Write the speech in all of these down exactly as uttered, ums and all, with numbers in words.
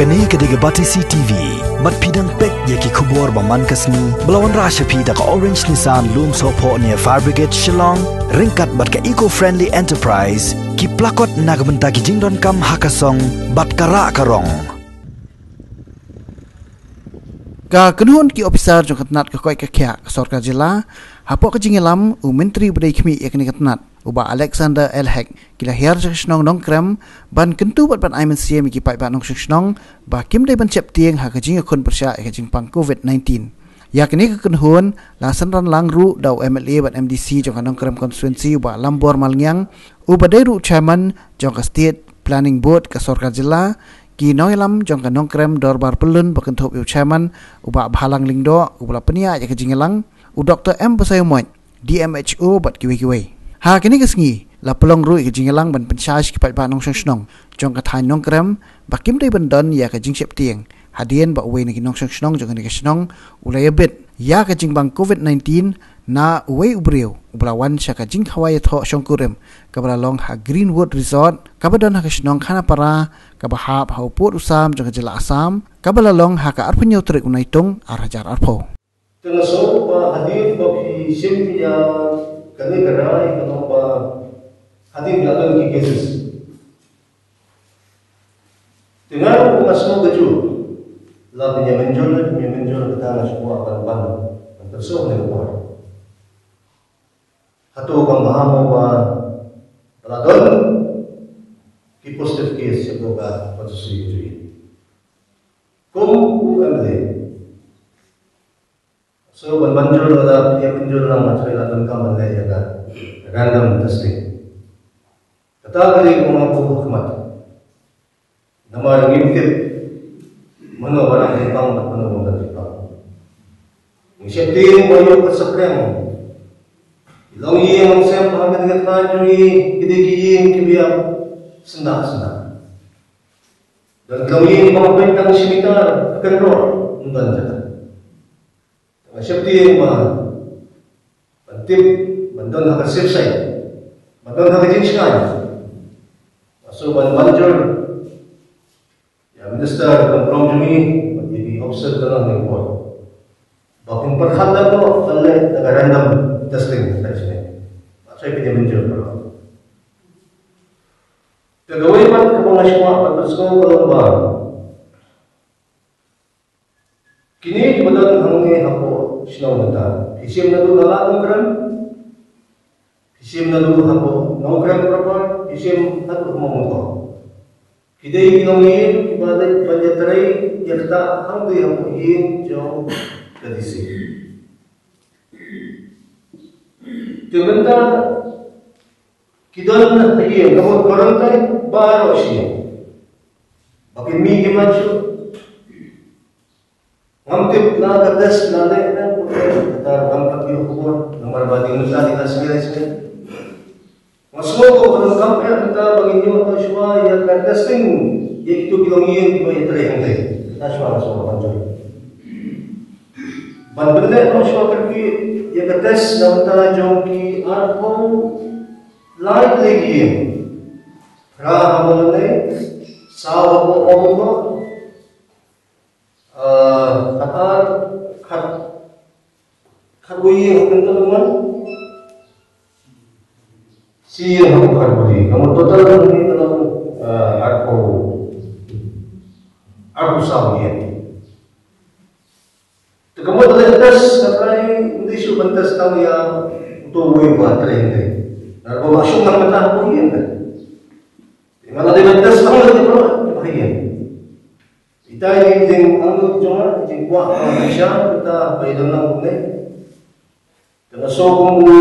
Kane ka dei ka Batesi T V. Bad phi dang peit ïa ki khubor ba man ka sngi ba la wanrah sha phi da ka Orange Nissan Lumsohphoh near Fire Brigade Shillong, ryngkat bad ka Eco Friendly Enterprise, ki plakot na ka bynta ki jingdonkam ha ka song bad ka rah ka rong. Ka kynhun ki ophisar jong ka tnat ka koit ka khiah ka sorkar jylla, hapoh ka jingïalam u Myntri ba dei khmih ïa kane ka tnat, u Bah Alexander L Hek, ki la hiar sha ka shnong Nongkrem ban kyntu bad ban ai mynsiem ïa ki paidbah nongshong shnong ba kim dei ban sheptieng ha ka jingïakhun pyrshah ïa ka jingpang covid nineteen. Ïa kane ka kynhun la synran lang ruh da u M L A bad M D C jong ka Nongkrem constituency, u Bah Lambor Malngiang, uba dei ruh chairman jong ka State Planning Board ka sorkar jylla, ki nongïalam jong ka Nongkrem Dorbar Pyllun ba kynthup ïa u chairman, u Bah Bhalang Lyngdoh, uba la pynïaid ïa ka jingïalang, u Doktor M Basaiawmoit, D M H O bad kiwei kiwei. Ha kane ka sngi la pynlong ruh ïa ka jingïalang ban pynshai sha ki paidbah nongshong shnong jong ka thaiñ Nongkrem ba kim dei ban don ïa ka jingsheptieng hadien ba uwei na ki nongshong shnong jong kane ka shnong u la ïabit ïa ka jingpang covid nineteen na uwei u briew uba la wan sha ka jingkhawai ïathoh shongkurim kaba la long ha Greenwood Resort, kaba don ha ka shnong Khanapara, kaba hap ha u pud u sam jong ka jylla Assam, kaba la long ha ka arphew hynñiew tarik u Naitung ar hajar arphew. Te nga sngew ba hadien ba phi shim ïa kane ka rai ka long ba hadien ba la don ki cases. Te nga ruh nga sngew kajuh, la phin ïa mynjur, phin ïa mynjur, kata nga shu kwah ban ban ban pynshong ne ka por. Hato kam bha mo ba ba la don ki positive case sha ka constituency jong ngi? Kum u M L A, so ban mynjur la, ïa mynjur la, nga sngewthuh la donkam ban leh ïa ka random testing. Kata ka dei kaba nga buh ha khmat. Namar ngim tip mano ba dang jingpang bad mano ba ym dang jingpang. Ngi sheptieng ba ïoh ka saphriang. Ki longïing longsem ba ha kane ka thaiñ jong ngi ki dei ki ïing kiba ïap syndah syndah. Don ki longïing kiba peit tang shi mitar, ka kynroh, ym don jaka. Nga sheptieng ba ban tip, ban don ha ka safe side, ban don ha ka jingshngaiñ. Nga sngewbha ban mynjur ïa Minister ka burom jong ngi bad ïa ki officer ka long ne por ba kin pyrkhat da ko ban leh da ka random testing ka jong ngi. Ba sa pynjah mynjur ka long. Te kawei pat kaba nga sngewbha ban pynsngew ka long ba kine kiba don hangne hapoh shnong mynta, phi shim naduh na Lad Nongkrem, phi shim naduh hapoh Nongkrem proper, phi shim haduh ha Mawmutawh. Ki dei ki longïing kiba dei ban ïatrei ïa kata hangtei hapoh ïing jong ka D C. Te mynta ki don ha ïing, ka mut quarantine baroh shi ïing. Ba kin mih ki mat shuh. Ngam tip la ka test la leh ne, kata ngam pat ïoh khubor, namar ba dei mynta dei ka sngi lai sngi. Nga sngew ko ba donkam eh mynta ba ngin ïoh noh shuwa ïa ka testing ïa kito ki longïing kiba ïatrei hangtei. Kata shuwa nga sngew ban jur ban pynleh noh shuwa kyrkieh ïa ka test na bynta jong ki arphew lai tylli ki ïing. Phra ha Mawlai, saw ha Mawlai, Ah, khat ar, khat, khat wei ïing ha Kynta Lungwan. Shi ïing ha Kynta Lungwan. Ka mut total ka mut ka long, ah, arphew, arphew saw ïing. Te ka mut leh test, ka trai, ym dei shuh ban test tang ïa uto uwei uba trei hangtei. Namar ba ma shu nang mynta ha ïing te. Te ma la dei ban test tang ïa uto uwei uba ïing. Ita i jingangnud jong nga, i jingkwah ka nongshun, ita ba i dang nang kumne. Te nga sngew kum u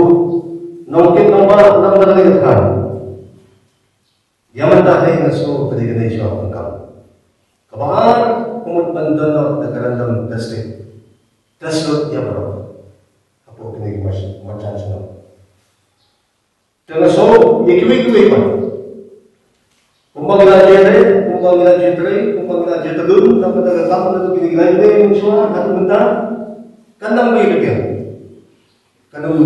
nongkit nongbah na ka bynta kane ka thaiñ. Ïa mynta hi nga sngew ka dei kane shuwa ka kam. Kaba ar, ka mut ban don noh da ka random testing. Test lut ïa baroh. Hapoh kine ki mar-, marjan shnong. Te nga sngew ïa kiwei kiwei pat. Kumba ngi la ïatrei, kumba ngi la ïatrei, kumba ngi la ïatylli, na ka bynta ka kam, na ka bynta kine ki la ïatrei mynshuwa, haduh mynta kan nang mih lynti. Kan ym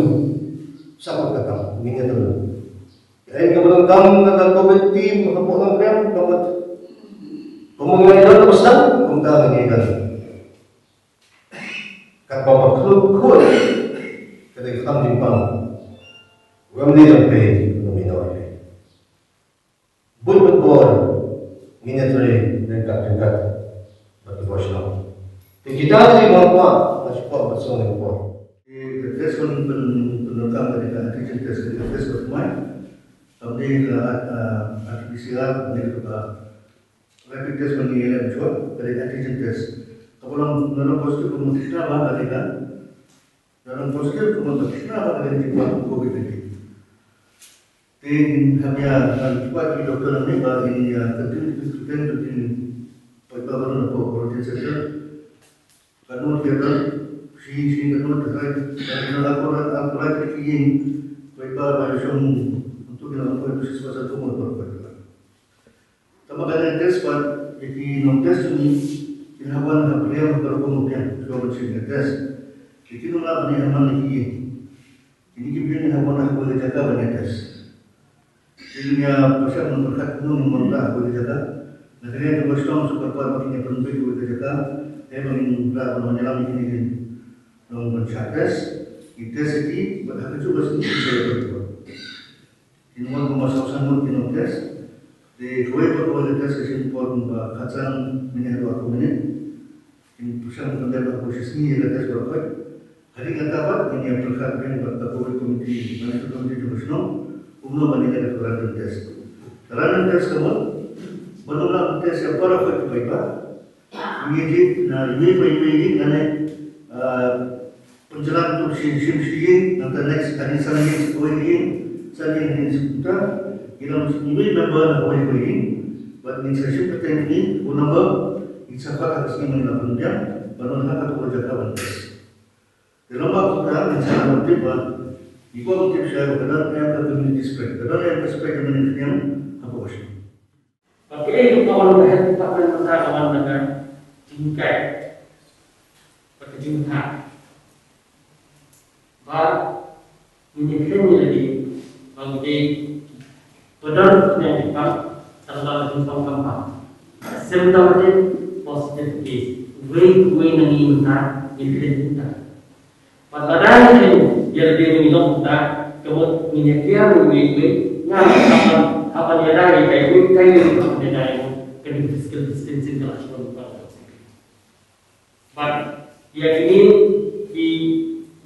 sangkut ka kam, ngin ïatylli. Ïa kaba donkam na ka COVID team hapoh Nongkrem, ka mut Kumba ngi don ha ka shnong, kumta ngi don. Katba ba khlem khuid ka dei ka tam jingpang. Wem dei jong phi, wem dei jong phi. Bun bun por ngin ïatrei ryngkat ryngkat bad ki bor shnong. Te kita ki bor kwah, nga shu kwah ban sngewthuh ki bor. Ki test ban pyn pyndonkam ka dei ka antigen test, ka dei ka test ba thymmai. Kam dei ka, ah, R T P C R, kam dei ka rapid test ba ngi ïaleh mynshwa, ka dei antigen test. Kaba long, nga long positive, ka mut ka dei ka Nga long positive, ka mut ba ki kynmaw ba ka dei ka jingpang covid nineteen. Te ngin hap ïa, ngan kwah ki doktor nangne ba ngin ïa continue to tend to ki paidbah baroh na ka quarantine center. Katno ki don, shi shi katno, te hai, katno la ko la ko la ki ïing, paidbah ba ïa shong, untuk ïa la ko ïa shi swa sa tu mo ko. Tangba kane ka test pat, ïa ki nongtest jong ngi, kin hap wan ha ka liang ka rukom rukom, shuwa ban shim ka test. Ïa ki nong lah ban ïa man ïa ki ïing. Kine ki briew kin hap wan ha kawei ka jaka ban ïa test. Kin ïa pyrshang ban pyrkhat kumno ngin wan ha kawei ka jaka. Na ka liang ka West Tong, shu pyrkhat ba kin ïa pynbeit kawei ka jaka. Hei ba ngin lah ban wan ïalam ïa kine ki nong ban shah test. Ki test ïa ki, bad ha kajuh ka sngi kin sa ïa pynbeit. Kin wan kumba saw san ngut ki nong test. Te kawei pa kawei ka test ka shim por kumba khatsan minit haduh arphew minit. Kin pyrshang pyndep ha kawei shi sngi ïa ka test baroh khoit. Hadien kata pat ngin ïa pyrkhat biang bad ka covid committee, management committee jong ka shnong, kumno ban ïa ka random test. Random test ka mut ban ym lah test ïa baroh khoit ki paidbah. Ngi jied na iwei pa iwei, ngi lane, ah, pynjlan tu shi, shim shi ïing, nangta next hadien san ïing sa kawei ïing, san ïing hadien sa kumta, ngi long iwei member na kawei kawei ïing, bad ngin sa shim pateng ki phone number, ngin sa khot ha ka sngi, ngin la pynbiang, ban wan ha kata ka jaka ban test. Te lem bad kumta ngin sa ïoh tip ba, ngi kwah ban tip shai ba ka don em ka community spread, ka don em ka spread jong kane ka sniang hapoh ka shnong. Bad kaei kaba wan na ka health department mynta ka wan na ka jinghikai bad ka jingmyntoi ba ngin ïa kren ïa lade ba ngi dei ba don ka jingpang tang ba ka jingpang kam pang. Symptomatic positive case. Uwei uwei na ngi mynta ngin kren mynta. Bad lada ngi kren ïa lade ngi long kumta, ka mut ngin ïa kiar uwei uwei, nga hap ban, hap ban ïada ïa kai uwei kai uwei, hap ban ïada ïa u, kane physical distancing ka la shu long kumta. Bad ïa kine ki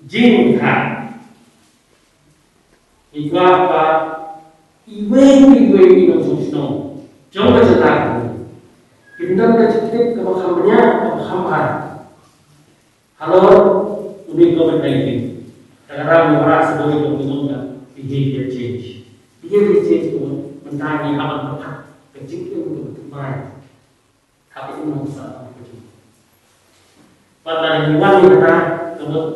jingthoh, ngi kwah ba iwei pa iwei i nongshong shnong jong ka jylla kin don ka jingtip kaba kham bniah, kaba kham bha halor une u covid nineteen. Te ka daw kaba wanrah sa kawei ka long ka behavior change. Behavior change ka mut mynta ngi hap ban pyrkhat ka jingim kaba thymmai. Hap ban im nongsa ka jingim. Pat lada ngi wan ngi kata ka mut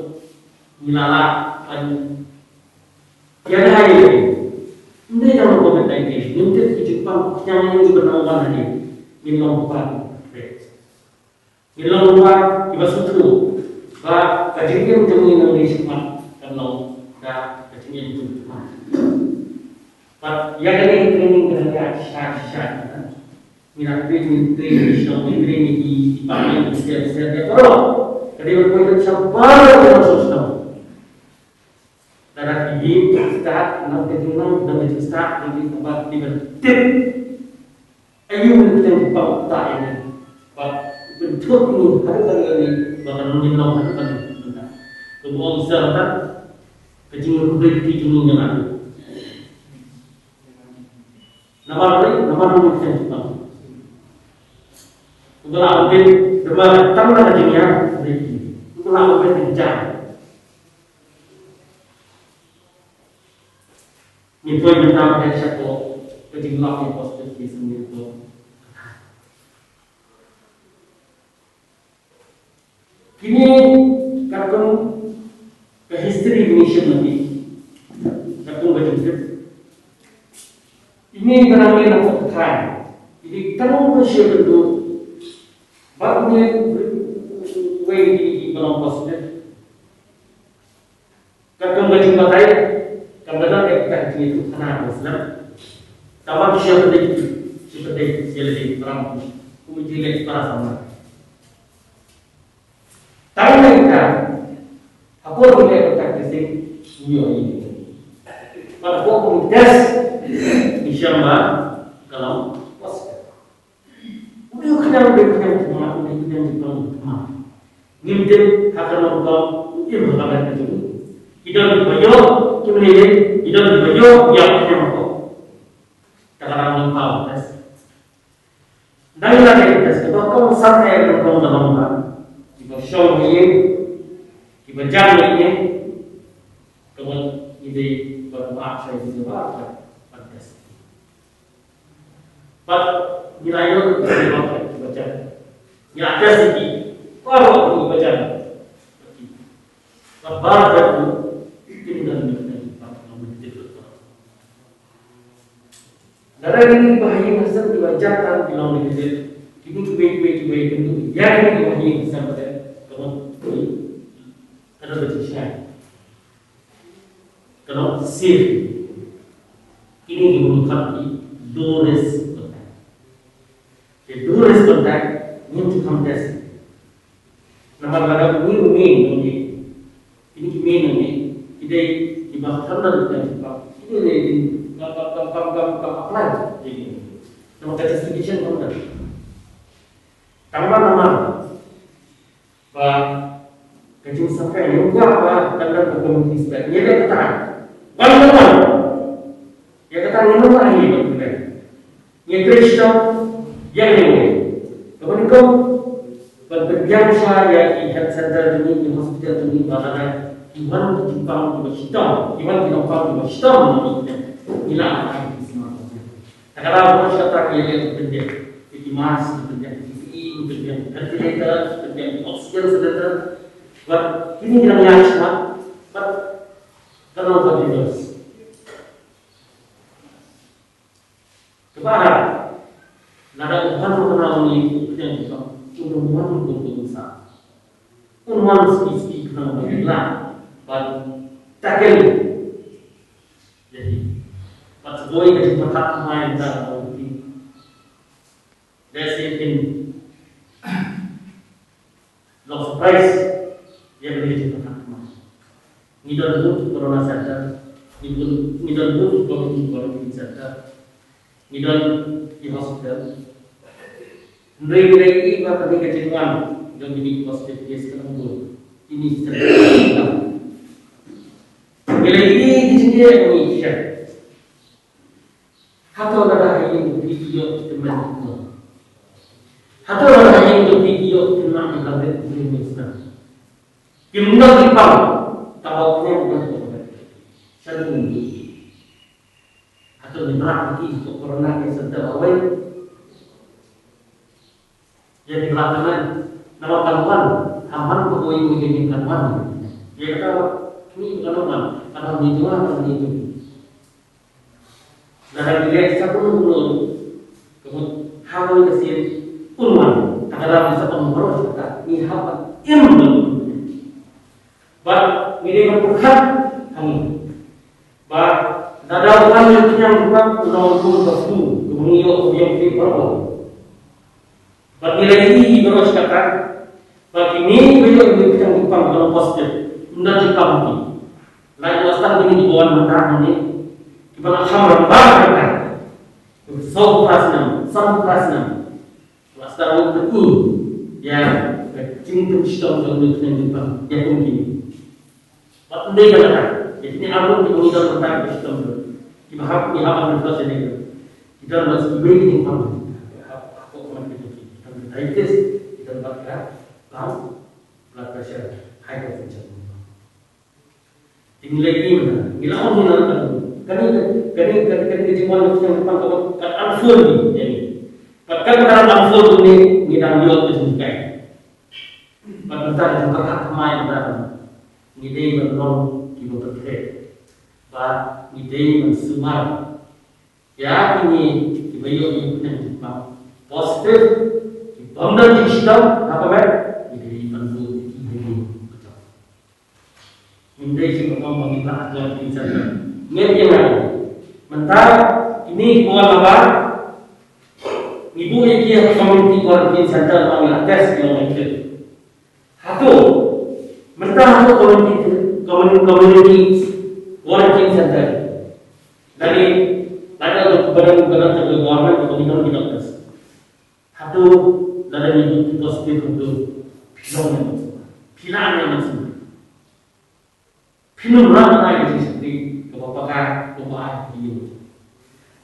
ngi la lah ban ïada ïa u. Ym dei tang covid nineteen, ngim tip ka jingpang khñiang ïa u ba nang wan hangne. Ngin long pat. Ngi long ba kiba sngewthuh ba ka jingim jong ngi nangne shakhmat kan long da ka jingim jong ngi. Bad ïa kane ka training ka dang ïaid shisha shisha. Ngi la train, ngi train, ngi shnong, ngi train ïa ki department bisiar bisiar ïa baroh. Ka dei ban poi shabar ïa baroh shnong. Lada ki ïeit stad, nang ka jingnang, nang ka jingstad, nang ka jingstad, ki ban tip. Aïu mynta ki pang ta ini. Ba ban thut ni, haduh kali ini, ba kan ngin long haduh kali ini. Ka buang sa ta, ka jingruh ki jingin ngan. Namar ni, namar ni mynta ki pang. Uta la bin, dema tang na ka jingya, uta la bin jam. Ngi poi mynta ka dei shapoh ka jinglong ïa positive case ngi poi. Kine katkum ka history ngi shim lagi. Katkum ka jingtip. Ini ka nang ïa na pok thai. Ini tang ka shim tu. Bad ngi wei di di ka long positive. Katkum ka jingbatai, kam da dei ka jingïathuhkhana Muslim. Tangba ki shu pyndik, shu pyndik ïa lade, para mawki. Kum jingeh para samla. Tang ïa ka, ha por ngi leh contact tracing, ngi ïoh ïa ka. Bad ha por ngi test, ngi shem ba ka long positive. U dei u khñiang, u dei u khñiang jingmut, u dei u khñiang jingpang jingmut. Ngim tip ha ka nongpang, u im ha ka met ka jong u. Ki don kiba ïoh, kim lei lei, ki don kiba ïoh, ïa u khñiang hapoh. Te ka dang ngi pang test. Dang ïa ka test, kaba kongsan eh ka long ka long ka. Kiba shong ïa, kiba jam ïa, kaba ngi dei ban map shai kiba ka ban test. Bad ngi la ïoh kiba ka kiba jam. Ngi la test ïa ki. Baroh kiba jam. Bad baroh ki, kine don negative, bad long negative. Lada kine kiba ha ïing ha sem kiba jam tang ki long negative, kine kiwei kiwei kiba ïakynduh ïa kine kiba ha ïing ha sem pat, ka long, ka long ba jingshai. Ka long safe. Kine kiba ngi khot ki low risk contact. Te low risk contact ngim ju kham test. Namar lada u mih, u mih, u mih. Kine ki mih, u mih. Ki dei kiba kham don, ki dei kiba, ki dei, dei, kam, kam, kam apply. Namar ka justification kam don. Tangba namar ba ka jingsaphriang, ngi kwah ba kan don ka community spread. Ngi leh kata. Wan ka wan. Ïa kata ngin ym lah hi ban pynlong. Ngi trei shitom ïa kane. Kaba nyngkong, ban pynbiang shuwa ïa ki health center jong ngi, ki hospital jong ngi, ba lada ki wan ki jingpang kiba shitom, ki wan ki nongpang kiba shitom, ngi lah ban ai ki sumar. Te ka daw ba shata ki ïa ki pynbiang, ki mask ki pynbiang, ki P P E ki pynbiang, ventilator ki pynbiang, ki oxygen cylinder. Bad kine ki dang ïa shwa, bad ka long continuous. Kaba ar, lada u wan u kynmaw ïa u pynbiang jong u, un wan kum u sa. Un wan spi spi khnang ba ngin lah ban tackle ïa hi. Bad sa kawei ka jingpyrkhat thymmai mynta ka long phi. Let's say phin long surprise ïa kane ka jingpyrkhat thymmai. Ngi don bun ki corona center, ngi don, ngi don bun ki community quarantine center. Ngi don ki hospital. Hynrei ngi la ïohi ba kane ka jingwan jong kine ki positive case ka long bun. Kine ki center. Ngi la ïohi ki jingeh ba ngi shem. Hato lada ha ïing jong phi ki ïoh ki tymmen ki kmie? Hato lada ha ïing jong phi ki ïoh ki tymmen ki kmie? Kim don ki pang. Tang ba u khñiang u don. Sha kum. Hato ngi mrad ïa ki corona case center lawei? Ïa ki la kane, namar kan wan, ha man ko ko ïa ki kan wan. Ïa kata wat, ni kan wan, kan wan ni jua, kan ni jua. Lada ngi leh sa pynlong pynlong, ka mut ha ko ïa ka sien, un wan, kata da ngi sa pynlong baroh kata, ngi hap ban im. Bad ngi dei ban pyrkhat hangne. Ba lada u wan ïa u khñiang jingpang, u long kum ka flu, u ngi ïoh u biang phi baroh. Bad ngi la ïohi baroh shi katta ba kine kiba ïoh ïa u khñiang jingpang ba long positive, ym don jingpang ki. Lait noh stad kine kiba wan mynta hangne, kiba la kham rangbah mynta. Saw phra snem, san phra snem. Ba sdang ïa ka jingpynshitom jong u khñiang jingpang ïa kum kine. Bad ym dei tang kata, ïa kine arngut kiba ngi don mynta kiba shitom jur, kiba hap, ngi hap ban refer ïa kine. Ki don bad kiwei ki jingpang. Hap, hap, hap, ki don diabetes, ki don bad ka, blood pressure, hypertension. Te ngi la ïohi mynta, ngi la ong hi na, kane, kane, kane, kane ka jingwan ka jingpang ka, ka unfold ni, ïa ni. Bad katba ka unfold ni, ngi dang ïoh ka jinghikai. Bad mynta ka jingpyrkhat thymmai mynta, ngi dei ban long kiba pyrkhat. Bad ngi dei ban sumar ïa kine kiba ïoh ïa u khñiang jingpang positive, ki bym don jingshitom ha ka met, ngi dei ban bud ïa ki ha ïing. Ngim dei shu ban ong ba ngim lah ha quarantine center. Ngeit ïa nga. Mynta kine kiba wan nabar, Ngi buh ïa ki ha community quarantine center ba ngi la test ki long negative. Hato mynta hato community, community, community quarantine center. Lane lada ka badan, badan ka government ka community doctors. Hato lada ngi buh ki positive hato phi long ne phi la ne. Phin ym lah ban ai ka jingshakri kaba paka kaba ai ha ïing.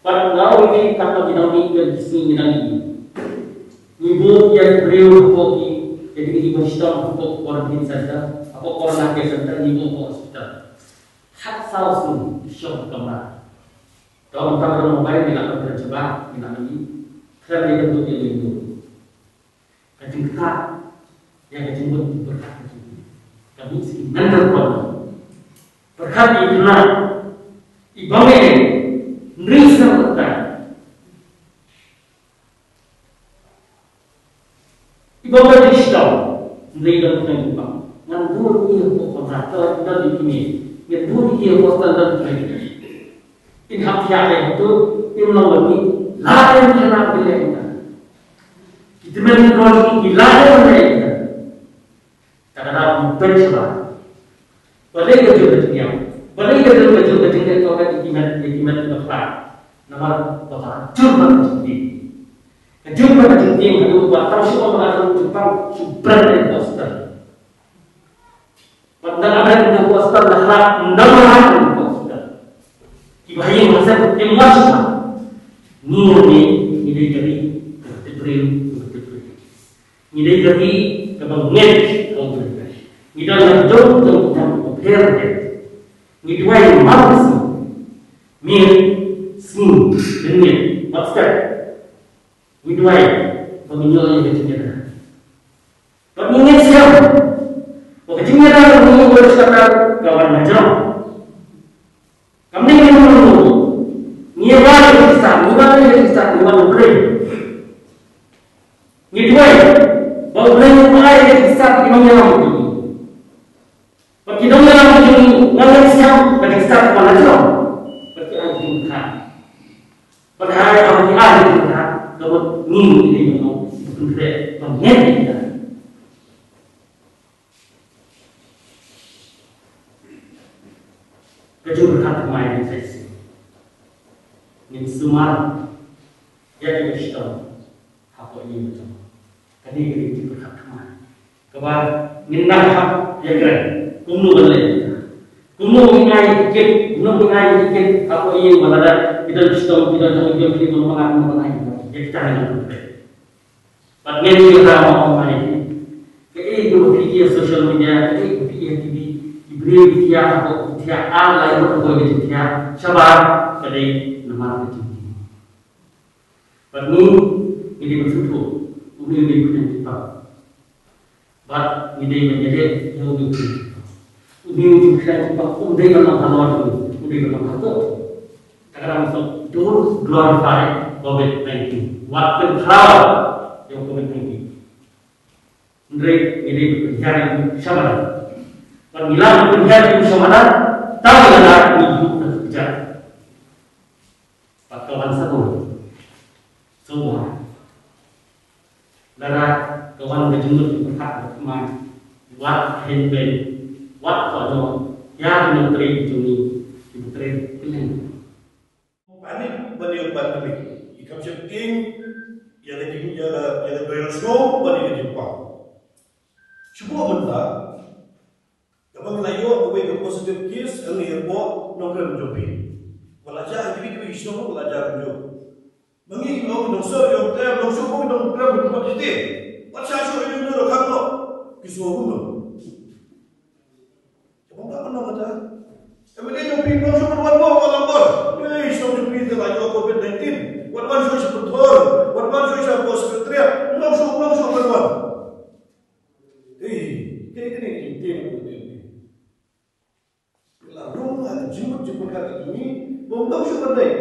Bad nga ong ïa phi katba ngi dang mih, ka sngi ngi dang mih, ngi buh ïa ki briew hapoh ki, ïa kine kiba shitom hapoh quarantine center, hapoh corona care center, ngi buh hapoh hospital. Khatsaw sngi ki shong ha kamra. Ka ong, tang ka mobile ngi la ban kren shabar, ngi la ban ïa kren ïa ka duh ïa ka duh. Ka jingkyrkhu ïa ka jingmut jingpyrkhat ka jingkyrkhu. Ka mut shisha mental problem. Pyrkhat ïa i khynnah, i bym ïeit, hynrei sngewthuh. I bym ïeit, shitom, hynrei dang kren bak. Ngan bun ïa ka contractor dang di kine. Ngan bun ïa ka hostel dang kren. In hap ïa ka tu, in long lagi. La em kena bile ina. Kita mesti terus kita lakukan mereka. Kadang-kadang pun cuba. Balei ka jur ka jingïap? Balei ka jur ka jur ka jingïap? Kau kan ikimat, ikimat bakla. Namar bakla jur bakla jingïap. Ka jur bakla jingïap, aduh, bakla tahu siapa bakla jingïap, cuba berani bakla. Bad nda ka dei ka hospital na khlad, nda ka dei ka hospital. Kiba ha ïing ha sem, em, must ba ngi ruh ngi dei ka ri kaba tip briew, kaba tip briew. Ngi dei ka ri kaba ngeit ha U Blei. Ngi don na jong jong ki jam kiba pher pher. Ngi duwai mar sien, miet, sngi, miet, bad step. Ngi duwai ba ngin ïoh ïa ka jingïada. Bad ngi ngeit skhem ba ka jingïada ba ngi ïoh ïa ka jingïada ka wan na jrong. Kam dei ngi ïoh, ngi ïoh ïa ka jingïada, ngi ïoh ïa ka jingïada, ngi ïoh ïa ka jingïada. Ngi duwai ba U Blei un ai ïa ka jingïada ki nongïalam jong ngi. Bad ki nongïalam jong ngi, nga ngeit skhem ka jingïada ka wan na jrong. Bad ki ai jingïada. Bad haba ki ai jingïada, ka mut ngi ngi dei ban long, ban kren, ban ngen ïa ka. Ka jingpyrkhat thymmai ngin sa shisha. Ngin sumar ïa ki ba shitom hapoh ïing ba jong. Kane ka dei ka jingpyrkhat thymmai. Kaba ngin nang hap ïakren kumno ban leh. Kumno ngin ai tiket, kumno ngin ai tiket hapoh ïing ba lada ki don shitom, ki don jong ki don, ki don mangat, kumno ban ai ïa kita, ngin nang peit. Bad ngin ïa ka ma ong ai. Kaei kaba phi ïohi ha social media, kaei kaba phi ïohi ha T V, ki briew ki thiah hapoh, ki thiah ar lai ngut hapoh ka jingthiah, shabar ka dei namar ka jingthiah. Bad ngi, ngi dei ban sngewthuh, une u dei u khynnah jingpang. Bad ngi dei ban ïaleh ïa une u khynnah jingpang. Une u khynnah jingpang um dei ban long halor jong ngi, u dei ban long hapoh. Te ka dang sngewthuh, don't glorify covid nineteen. Wat pynkhraw ïa u covid nineteen. Hynrei ngi dei ban pynhiar ïa u sha madan. Bad ngi lah ban pynhiar ïa u sha madan tang lada ngi ïoh ka kjat. Bad ka wan sa kawei. Sngewbha. Lada ka wan ka jingmut jingpyrkhat ba thymmai, wat kheiñ beiñ, wat kohnguh ïa ki nongtrei jong ngi, kiba trei kylleng. Panic ban ïa u pandemic. Ngi kam shym tieng ïa ka jing, ïa ka, ïa ka virus snow ban ïa ka jingpang. Shu buh mynta. Kaba ngi la ïoh kawei ka positive case hangne hapoh Nongkrem jong phi. Ba la jia ha kiwei kiwei ki shnong, ba la jia kumjuh. Ma ngi ki long ki nongsor, ki ong te nongsor, ki Nongkrem, ki Nongkrem. Wat sha shuh ïa ki nongkrem, ki sngewbha kumno. Ka bym lah ban ong kata. Em, dei jong phi, ym shu wan mo, wan lang bor. Ei, shnong jong phi te la ïoh covid nineteen. Wat wan shu shu pynthor, wat wan shu shu post secretariat. Ym shu, ym shu wan wan. Ei, kane, kane, kane, kane, kane. La rung ha ka jingmut jingpyrkhat ka jong ngi, bym dang shu ban dei.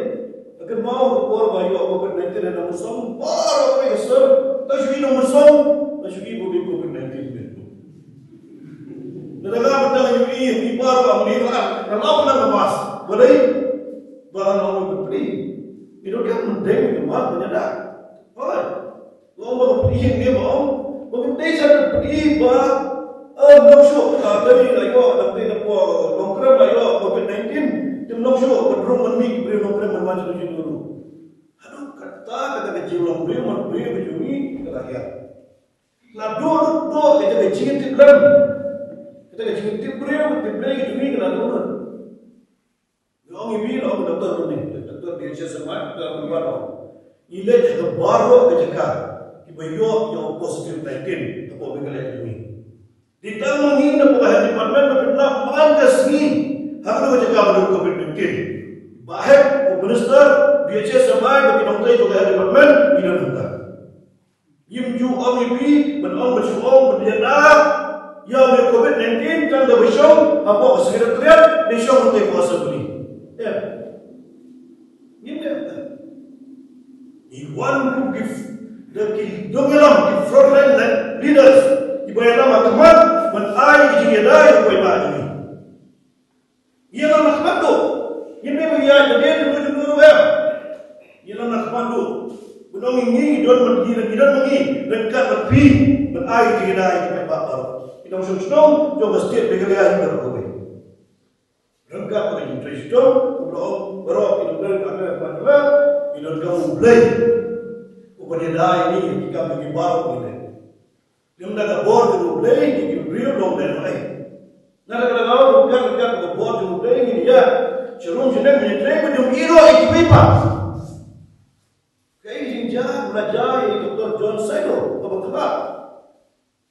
Ka kynmaw ka por ba ïoh covid nineteen ha Nongmynsong, baroh kawei ka sor, tang shu i Nongmynsong, tang shu i ba dei covid nineteen. Lada nga mynta nga ïohi, ïohi baroh ka ong dei, nga la pynang ka mask. Balei? Ba nga ong ba pynpri. Ngi donkam ban dei ka mask ban ïada. Hooid. Long ba ka pyrthei ne ba ong ba ka dei sa ka pyrthei ba, eh, long shuh ka dei la ïoh, la dei na pdeng Nongkrem la ïoh covid nineteen. Te long shuh ban rung ban mih ki briew Nongkrem ban wan sha ka jingïaroh. Haduh katta kata ka jinglong briew man briew ka jong ngi ka la hiar. La duh duh duh kata ka jingtip lem, kata ka jingtip briew, tip Blei ka jong ngi ka la duh duh. Nga ong ïa phi, la ong Doctor Runi, Doctor D H S Samai, Doctor Runi, ba ong, ngi leit ha baroh ka jaka kiba ïoh, ïoh positive nineteen hapoh Meghalaya jong ngi. Dei tang ma ngi na ka health department ba pynlap man ka sngi ha kano ka jaka ba don covid nineteen. Ba hep u minister, D H S Samai, ba ki nongtrei jong ka health department ngi don hangta. Ngim ju ong ïa phi ban ong ban shu ong ban ïada ïa u covid nineteen tang da ba shong hapoh ka secretariat, da shong hangtei hapoh assembly. Em. Ngim ïada. Ngi wan kum ki f-, da ki nongïalam, ki frontline leaders kiba ïalam ha khmat ban ai ki jingïada ïa u paidbah jong ngi. Ïalam ha khmat duh. Ngim dei ban ïaid lade lade jong ngi ruh em. Ïalam ha khmat duh. Ban ong ïa ngi, ngi don ma ngi, ngi don ma ngi ryngkat bad phi ban ai jingïada ïa ki paidbah baroh. Ki nongshong shnong jong ka state Meghalaya hi baroh kawei. Ryngkat bad ka jingtrei shitom, kumba ong baroh ki nongtrei, ngi donkam U Blei uban ïada ïa ngi ha ki kam jong ngi baroh ngi leh. Lem da ka bor jong U Blei ngi ki briew nongdon ei. Na ka daw ryngkat ryngkat ka bor jong U Blei ngi ïa sha rum sha neng ngi trei ba jong i ruh i kiwei pat. Kaei ka jingjia ba la jia ïa i Doctor John Saido kaba khlad.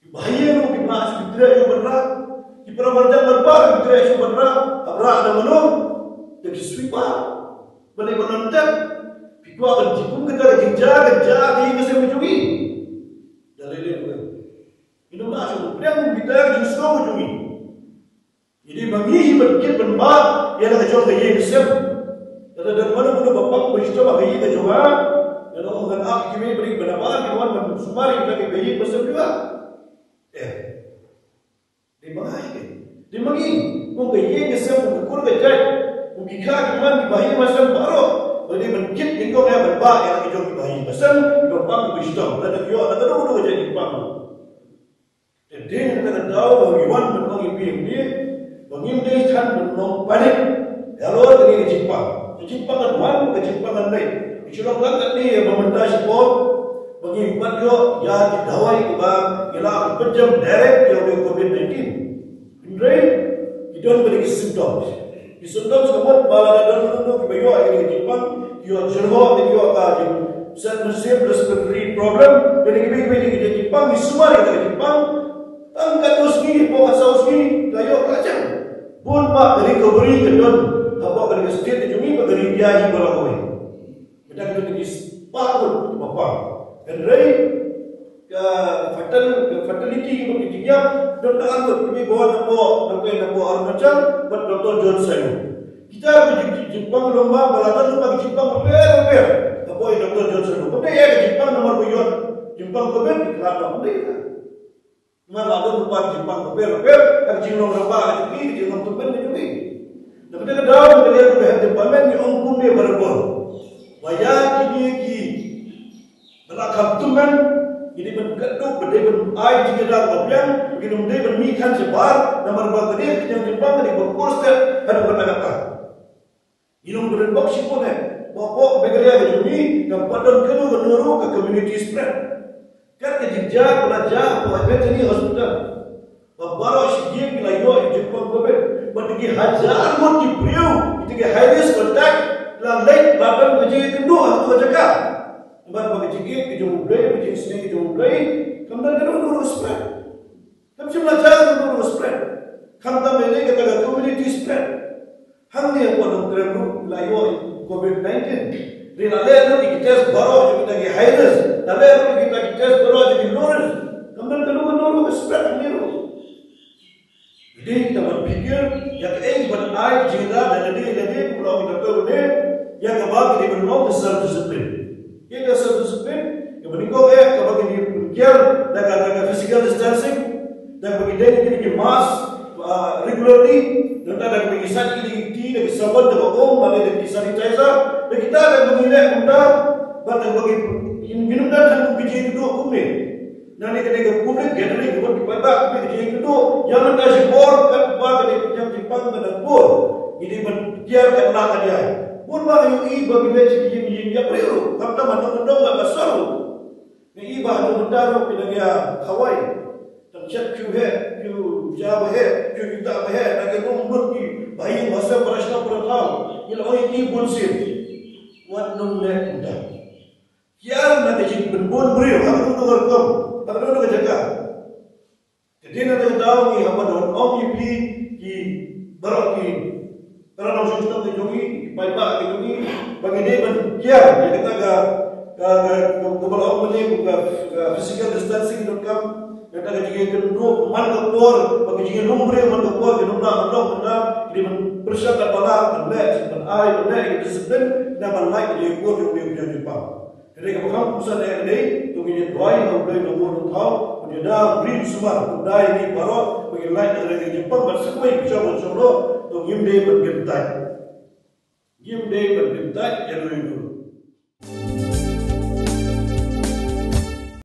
Kiba ha ïing ruh ki mah shu ki treh shuh ban rah. Ki para marjan marpa ki treh shuh ban rah. Hap rah da mano? Da ki sweeper. Ban ïa ban tep. Phi kwah ban jia kum kata ka jingjia ka jia ka ïing ka sem ka jong i. Da lei lei ruh. Ïa nang ba shu pdiang kita ka jingsngew ka jong ngi. Ngi dei ba ngi hi ban kit ban bah ïa la ka jong ka ïing ka sem. Lada don mano mano ba pang ba shitom ha ka ïing ka jong nga, lada ong ngan ap ïa kiwei ba dei ban ap, ki wan ban sumar ïa kita kiba ïing ba sem ki bah. Eh. Dei ba ngi hi. Dei ba ngi. Kum ka ïing ka sem, kum ka kur ka jait, kum ki kha ki man kiba ïing ba sem baroh. Ba dei ban kit nyngkong ïa ban bah ïa la ka jong kiba ïing ba sem, kiba pang kiba shitom. Lada ki ïoh, lada ka dei ka jait ki pang. Te dei na kata ka daw ba ngi wan ban ong ïa phi ïa phi ba ngim dei than ban long panic. Halor kane ka jingpang. Ka jingpang kan wan, ka jingpang kan leit. Ngi shu long tang katne ba mynta shipor ba ngi pat ïoh ïa ki dawai kiba ngi lah ban pynjem direct ïa u covid nineteen. Hynrei ki don bad ki symptoms. Ki symptoms ka mut ba lada don ruh kiba ïoh ïa ka jingpang, ki ïoh jyrhoh, ki ïoh ka jing, sensation respiratory problem, kine kiba ïoh ïa ka jingpang, ki sumar ïa ka jingpang. Tang katto sngi, hapoh ka saw sngi, ka ïoh ka jam. Bun bah ka recovery ka don hapoh kane ka state ka jong ngi bad ka ri India hi baroh kawei. Mynta ki don ki spah ngut kiba pang. Hynrei ka fatal, ka fatality kiba ki jingïap don da arngut, kiba wan hapoh, hapoh, hapoh Arunachal bad Doctor John Saido. Kita ki jing, jing, jingpang long ba, ba la don ba ki jingpang bapher bapher hapoh i Doctor John Saido. Kumta ïa ka jingpang namar ba ïoh jingpang covid ki khlad ba kumta ïa ka. Namar la don ruh ki jingpang bapher bapher, ka jinglong rabah ka jong ki, ka jinglong tymmen ka jong ki. Na kata ka daw, ka liang ka health department ngi ong kumne barabor. Ba ïa kine kiba la kham tymmen, ngi dei ban kynduh, ba dei ban ai jingïada kaba biang, ba kin ym dei ban mih than shabar, namar ba kane ka jingpang ka dei ban kur stet haduh katta katta. Ngi long ba don bok shibun eh. Bok bok Meghalaya ka jong ngi, kam pat don kano kano ruh ka community spread. Kat ka jingjia ba la jia hapoh Bethany Hospital. Ba baroh shi ïing ki la ïoh ïa ka jingpang covid. Bad ki hajar ngut ki briew, kita ki high risk contact, la leit la don ka jingïakynduh ha ka jaka. Bad ba ka jingïeit ka jong U Blei, ka jingsneng ka jong U Blei, kam don kano kano ruh spread. Kam shym la jia ka ruh spread. Khamtam ïa kata ka community spread. Hangne hapoh Nongkrem ruh la ïoh covid nineteen. Hynrei la leh lut ïa ki test baroh jong kita ki high risk. La leh lut ïa kita ki test baroh jong ki low risk. Kam don kano kano ruh ka spread hangne ruh. Dei tang ban pyrkhat ïa kaei ban ai jingïada da lade lade, kumba la ong i doctor ruh, ïa kaba ki dei ban long ka self discipline. Ïa ka self discipline, kaba nyngkong eh, kaba ngi dei ban kiar da ka, da ka physical distancing, da kaba ngi dei ban ïoh ki mask, ah, regularly, da kaba ngi sait ïa ki kti da ki sabon, da ka om, lane da ki sanitizer, da kita da kaba ngi leh kumta, Ba tang ba ngin, ngin ym don tang ka jingïakynduh kumne. Nangne ka dei ka public gathering, ka mut ki paidbah ki jingïakynduh. Ïa mynta shibor katba ka dei ka jingpang ka dang bun. Ngi dei ban kiar katba ka dei. Bun ba ngi ïohi ba ngi leh shi ki jingïapreuh ruh. Khamtam ha nongkyndong bad ha sor ruh. Ngi ïohi ba ha nongkyndong ruh ki dang ïa khawai. Tang shet phew heh, phew ja ba heh, phew juta ba heh, na ki rung lut ki ba ïing ba sem, para shnong para thaw. Ngi la ong ïa ki bun sien. Wat nang leh kumta. Kiar na ka jingpynbun briew ha kano kano ka rukom, ha kano kano ka jaka. Ka dei na kata ka daw ngi hap ban ong ïa phi ki baroh ki para nongshong shnong ka jong ngi, ki paidbah ka jong ngi, ba ngi dei ban kiar ïa kata ka, ka, ka, ka, kaba la ong mynne, ka, ka physical distancing donkam, kata ka jingïakynduh man ka por, ba ka jingïalum briew man ka por, ka jingïalum briew man ka por, ka dei ban pyrshang katba lah ban leh, ban ai, ban leh ïa ka disiplin, da ban lait ïa ka jingïakynduh jong u briew jong pang. Hynrei kaba kham kongsan eh ka dei, to ngin ïa duwai ha U Blei Nongbuh Nongthaw, un ïa da ri sumar, un da ïa ngi baroh, ba ngin lait da ka jingpang bad sngewbha ba shong ba shong noh, to ngim dei ban kyntait. Ngim dei ban kyntait ïa u ïa u.